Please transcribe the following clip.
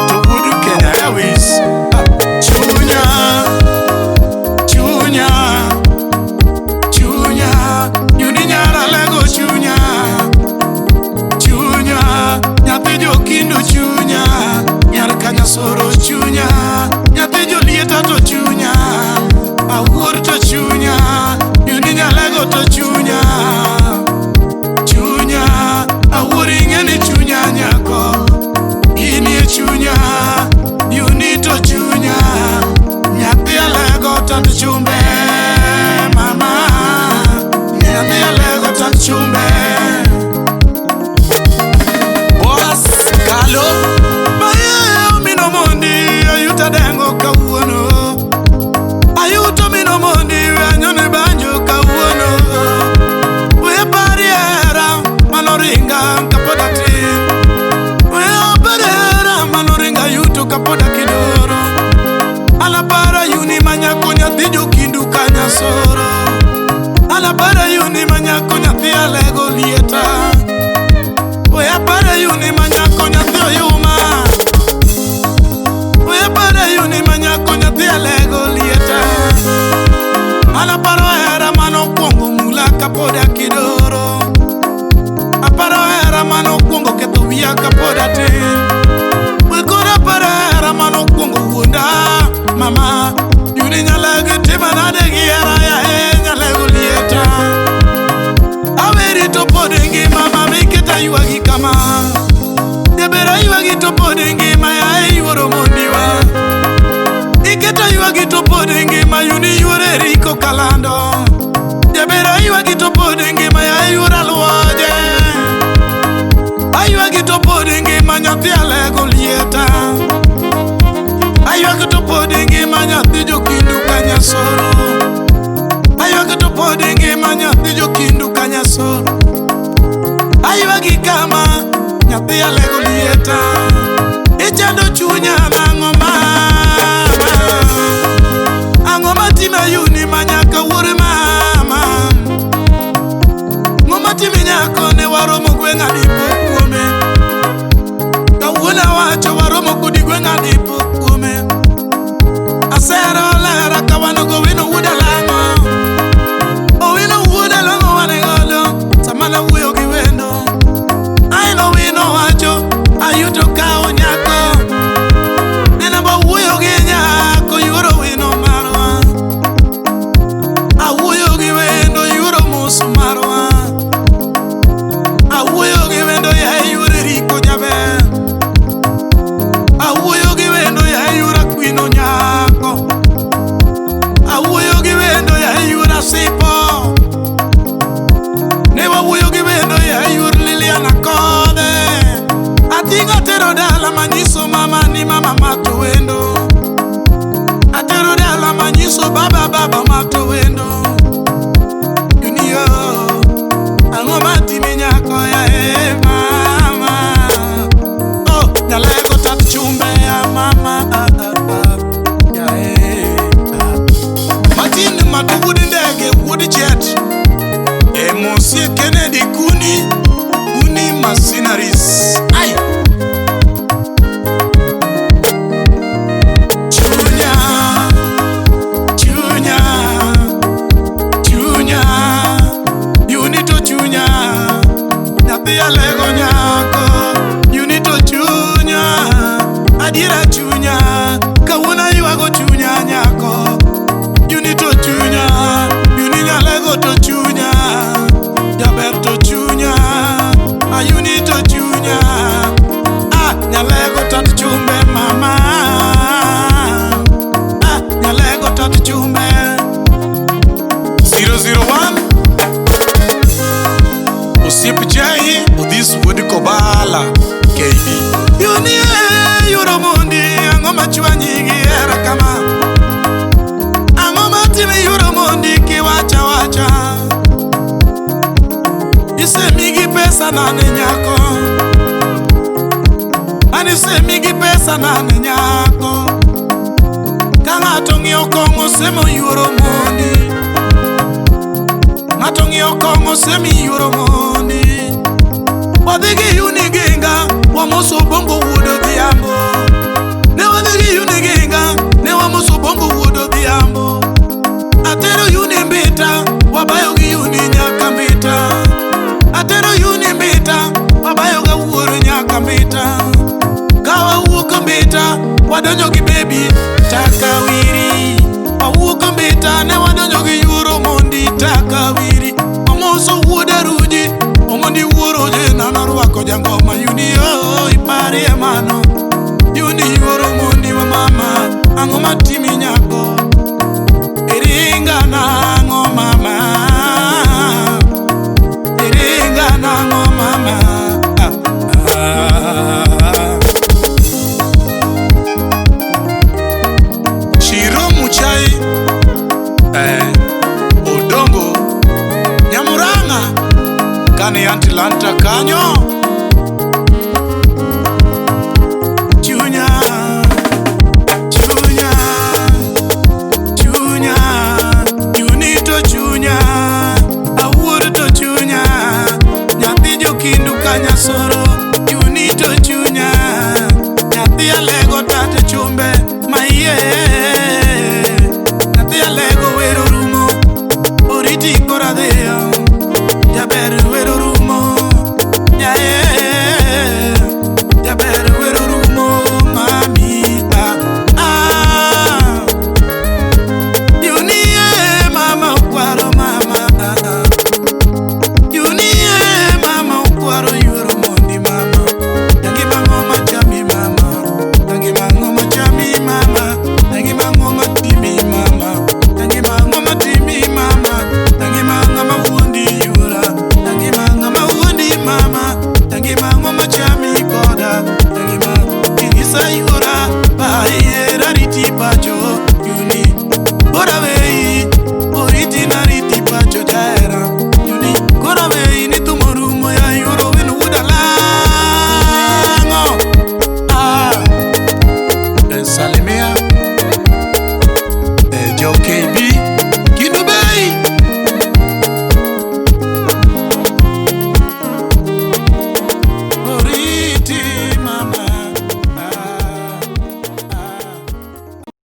Mato wuod Kenya Airways. Chunya, chunya, chunya, Yuni nyara lego chunya, chunya, nyathi jokindu chunya, nyar kanyasoro chunya, nyathi jolieta to chunya, awuor to chunya, Yuni nyalego to chunya, chunya, awuor ing'eni chunya nyako, inie chunya, Yuni to chunya, nyathi alego tat chumbe, mama, nyathi alego tat chumbe. Boss Kalo Baye mino mondi ayuta dengo kawuono, ayuto mino mondi anyone banjo kawuono. We pari hera manoringa kapod atin, we apar hera manoringa ayuto kapod akidoro. An aparo Yuni manyako nyathi jokindu kanyasoro, an aparo Yuni manyako nyathi alego lieta. We aparo Yuni manyako nyathi oyuma, we aparo Yuni manyako nyathi alego lieta. An aparo hera manokwongo mula kapod akidoro, aparo hera manokwongo ketho wiya kapod atin. We koro aparo hera manokwongo wuonda mama, Yuni nyalego tima nade gi hera yaye nyalego lieta. Aweri to pod ngima mama iketa ywagi kama, jaber aywagi to pod ngima yaye yuoro mondiwa. Iketa ywagi to pod ngima Yuni yuore riko kalando, jaber aywagi to pod ngima yaye yuoro aluoje. Aywagi to pod ngima nyathi alego lieta, aywagi to pod ngima nyathi jokindu kanyasoro, aywagi to pod ngima nyathi jokindu kanyasoro. Aywagi kama nyathi alego lieta, ichando chunya nang'o mama, ang'o matime Yuni manyaka wuore mama, ng'o matime nyako ne waromo gweng' adipo kuome, kawuono awacho waromo kodi gweng' adipo kuome. Asero lera ka wan go Owino wuod Alang'o, Owino wuod Alang'o wan godo sama nawuoyo gi wendo. Aino Owino wacho ayuto kawo nyako, nene bawuoyo gi nyako yuoro Owino marwa, awuoyo gi wendo yuoro mos marwa, awuoyo gi wendo yaye yuoro Eriko jaber, awuoyo gi wendo yaye yuoro Akwino nyako, awuoyo gi wendo yaye yuoro Asipo, ne wawuoyo gi wendo yaye yuoro Liliana Kodhe. Ating'o atero dala manyiso mama ni mama mato wendo, atero dala manyiso baba baba mato wendo. Yuni yo, ang'o matimi nyako yaye mama, oh nyalego tat chumbe ya mama, ah, ah, ah, yaye ah. Martin Mato wuod ndege wuod jet, Emosie Kennedy Kuni, Kuni Machineries. Ai! Chunya, chunya, chunya, Yuni to chunya, nyathi alego nyako, Yuni to chunya, adiera chunya, kawuono aywago chunya nyako, Yuni to chunya, Yuni nyalego to chunya, jaber to chunya, ayuni to chunya, ah nyalego tat chumbe mama, ah nyalego tat chumbe. 001 Osiep Jai Odhis wuod Kobala KB Yuni e yuro mondi, ang'o machwanyi gi hera kama, ang'o matimi yuro mondi kiwacha wacha, isemigi pesa nane nyako, an isemigi pesa nane nyako, ka ng'ato ng'iewo kong'o semo yuoro mondi, ng'ato ng'iewo kong'o semi yuoro mondi. Wadhi gi Yuni Ginga, wamoso Bongo wuod Odhiambo. Wawuok Mbita, wadonjo gi bebi Takawiri. Wawuok Mbita, ne wadonjo gi yuoro mondi Takawiri. Omoso wuod Aruji, omondi wuoro jena norwako jangoma yuni o iparie mano. Yuni yuoro mondi wa mama, ang'o matimi nyako? Iringa nang'o mama? Iringa nang'o mama? Ah, ah. Shiro Muchai Odongo Nyamurang'a kane Atlanta kanyo chunya chunya chunya chuni to chunya awuor to chunya nyathi jokindu kanyasoro chuni to chunya nyathi alego tate chumbe maiye.